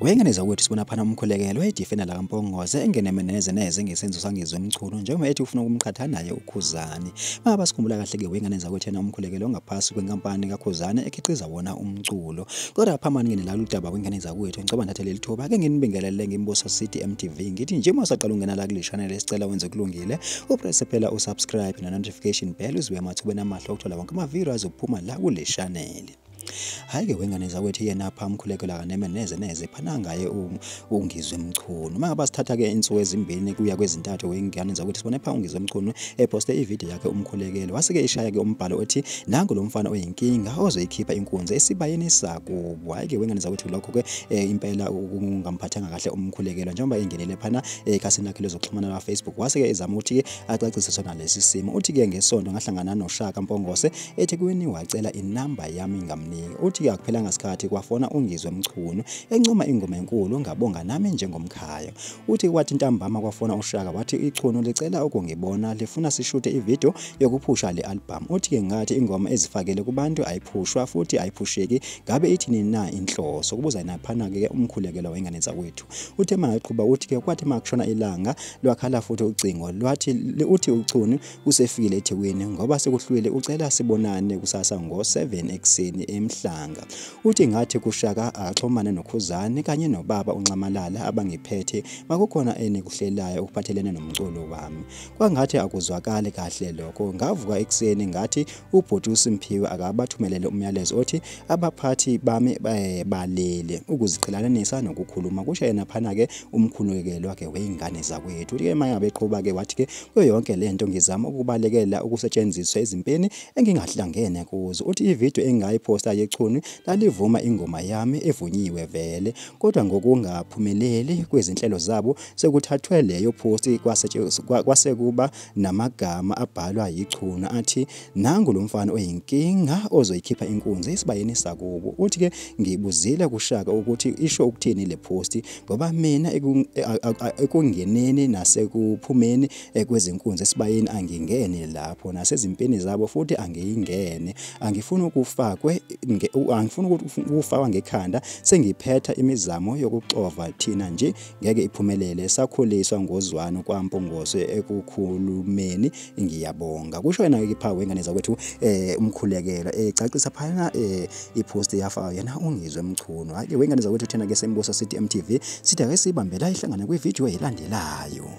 Wengane zakwethu sibona phana umkhulekelo edifenda la kaMpongose engeneme neze neze ngesenzo saNgizwe Mchunu njengoba ethi ufuna ukumqhatha naye uKhuzani. Maba sikhumbula kahle ke wengane zakwethu yena umkhulekelo ongaphasi kwenkampani kaKhuzani ekhiqiza wona umculo. Kodwa phambili ngene lolu daba wengane zakwethu ngicela ngithathe leli thuba ake nginibingelele ngimbuso City MTV ngithi nje uma usaqala ungena la kule channel esicela wenze kulungile upress phela usubscribe na notification bell uziwe amathubeni amahle okuthola wonke ama-video azophuma la kule channel. Hhayi-ke wengane zakwethu yena pha umkhulekelo akaneme neze neze phana ngaye uNgizwe Mchunu. Uma ngabe sithatha-ke insuku ezimbini kuya kwezintathu wengane zakwethu sibone pha uNgizwe Mchunu eposte ividiyo yakhe umkhulekelo wase-ke eshaya-ke umbhalo othi nangu lo mfana oyinkinga ozoyikhipha inkunzi esibayeni sakubo. Hhayi-ke wengane zakwethu lokho-ke impela kungamphathanga kahle umkhulekelo njengoba engenile phana ekhasini lakhe lezokuxhumana la-Facebook wase-ke ezama ukuthi-ke acacise sona lesi simo. Uthi-ke ngesonto ngahlangana noShaka Mpongose eThekwini wacela inamba yami ngamnika. Uthi-ke akuphelanga sikhathi kwafona uNgizwe Mchunu encoma ingoma enkulu ngabonga nami njengomkhaya. Uthi kwathi ntambama kwafona uShaka wathi ichunu licela ukungibona lifuna sishuthe ividiyo yokuphusha le album. Uthi-ke ngathi ingoma ezifakele kubantu ayiphushwa futhi ayiphusheki ngabe ithini na inhloso kubuza naphana-ke umkhulekelo wengane zakwethu. Uthe mangaqhuba uthi-ke kwathi makushona ilanga lwakhala futhi ucingo lwathi uthi uChunu usefikile eThekwini ngoba sekuhlwile ucela sibonane kusasa ngo-7 ekuseni eMhlanga. Uthi ngathi kuShaka axhumane noKhuzani kanye nobaba uNxamalala abangiphethe makukhona enikuhlelayo okuphathelene nomculo wami. Kwangathi akuzwakali kahle lokho ngavuka ekuseni ngathi ubhuti uSimphiwe akabathumelele umyalezo othi abaphathi bami balele ukuziqhelalanisa nokukhuluma kusho yena phana-ke umkhulekelo wakhe wey'ngane zakwethu. Uthi-ke uma ngabe eqhuba-ke wathi-ke kuyo yonke lento ngizama ukubalekela ukusetshenziswa ezimpini engingahlangene kuzo. Uthi ividiyo engayiphosta yechunu lalivuma ingoma yami evunyiwe vele kodwa ngokungaphumeleli kwezinhlelo zabo sekuthathwe leyo posti kwase kuba namagama abhalwa yichunu athi nangu lo mfana oyinkinga ozoyikhipha inkunzi esibayeni sakubo. Uthi-ke ngibuzile kuShaka ukuthi isho ukuthini le posti ngoba mina ekungeneni nasekuphumeni kwezinkunzi esibayeni angingene lapho nasezimpini zabo futhi angiyingene. Angifuni ukufakwe angifuni ukufakwa ngekhanda sengiphetha imizamo yokuxova thina nje ngeke iphumelele sakhuliswa ngozwano kwaMpongose ekukhulumeni ngiyabonga kusho yena ke pha wengane zakwethu umkhulekelo ecacisa phana ipost yafaka yena uNgizwe Mchunu. Hhayi wengane zakwethu thina ke sembuso City MTV sithi ake sibambe la ihlangane kwividiyo elandelayo.